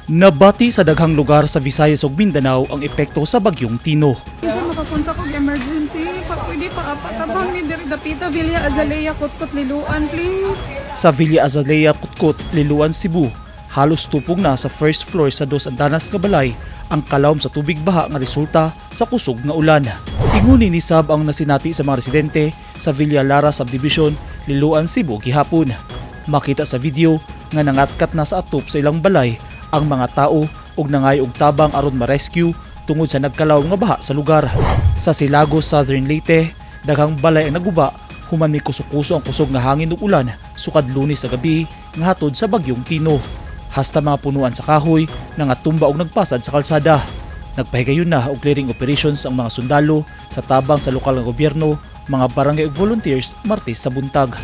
Nabati sa daghang lugar sa Visayas ug Mindanao ang epekto sa bagyong Tino. Kasi makapunta kog emergency. Pa, pwede pa tabang ni diri dapita Villa Azalea, Cutcut, Liloan, please. Sa Villa Azalea, Cutcut, Liloan, Cebu, halos tupong na sa first floor sa Dos Andanas nga balay ang kalawom sa tubig baha nga resulta sa kusog nga ulan. Inguni ni sab ang nasinati sa mga residente sa Villa Lara Subdivision, Liloan, Cebu gihapon. Makita sa video nga nangatkat na sa atop sa ilang balay ang mga tao ug nangay og tabang aron ma-rescue tungod sa nagkalawom nga baha sa lugar. Sa Silago, Southern Leyte, daghang balay ang naguba human may kusukuso ang kusog nga hangin ug ulan sukad Lunes sa gabi nga hatod sa bagyong Tino. Hasta mga punuan sa kahoy nangatumba og nagpasad sa kalsada. Nagpahigayon na og clearing operations ang mga sundalo sa tabang sa lokal nga gobyerno, mga barangay ug volunteers Martes sa buntag.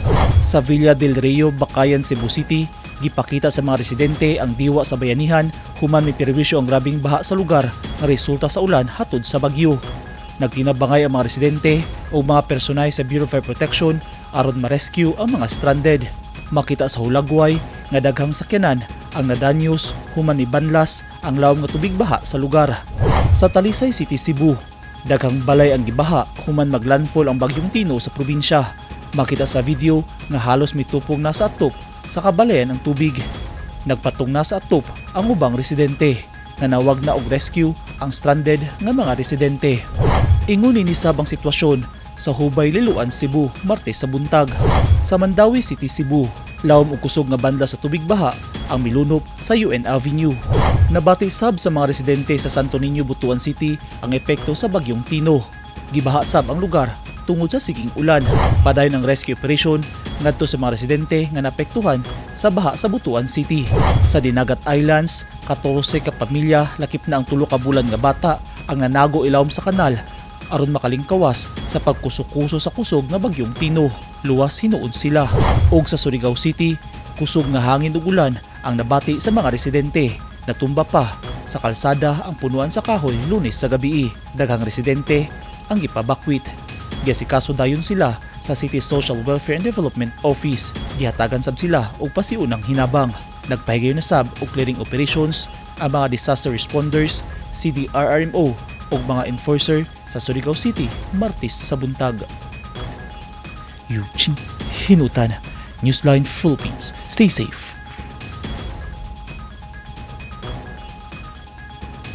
Sa Villa del Rio, Bacayan, Cebu City, gipakita sa mga residente ang diwa sa bayanihan human may perwisyo ang grabing baha sa lugar nga resulta sa ulan hatod sa bagyo. Nagtinabangay ang mga residente o mga personay sa Bureau of Fire Protection aron ma-rescue ang mga stranded. Makita sa hulagway nga daghang sakyanan ang nadanyos human mibanlas ang lawom nga tubig baha sa lugar. Sa Talisay City, Cebu, daghang balay ang gibaha human maglandfall ang bagyong Tino sa probinsya. Makita sa video nga halos mitupong na sa atop sa kabalayan ang tubig. Nagpatong na sa atop ang ubang residente. Nanawag na og rescue ang stranded nga mga residente. Inguni ni sab ang sitwasyon sa Hubay, Liloan, Cebu, Martes sa buntag. Sa Mandaue City, Cebu, lawom og kusog nga banda sa tubig baha ang milunop sa UN Avenue. Nabati sab sa mga residente sa Santo Niño, Butuan City ang epekto sa bagyong Tino. Gibaha sab ang lugar tungod sa siging ulan. Padayon ang rescue operation ngadto sa mga residente nga naapektuhan sa baha sa Butuan City. Sa Dinagat Islands, 14 ka pamilya lakip na ang 3 ka bulan nga bata ang nanago ilawom sa kanal aron makalingkawas sa pagkuso-kuso sa kusog nga bagyong Tino. Luwas hinuon sila. Og sa Surigao City, kusog nga hangin ug ulan ang nabati sa mga residente. Natumba pa sa kalsada ang punuan sa kahoy Lunes sa gabi. Daghang residente ang gipabakwit. Giasikaso dayon sila sa City Social Welfare and Development Office. Gihatagan sab sila og pasiunang hinabang. Nagpahigayon na sab og clearing operations ang mga disaster responders, CDRRMO ug mga enforcer sa Surigao City Martes sa buntag. Eugene Hinutan, Newsline Philippines. Stay safe.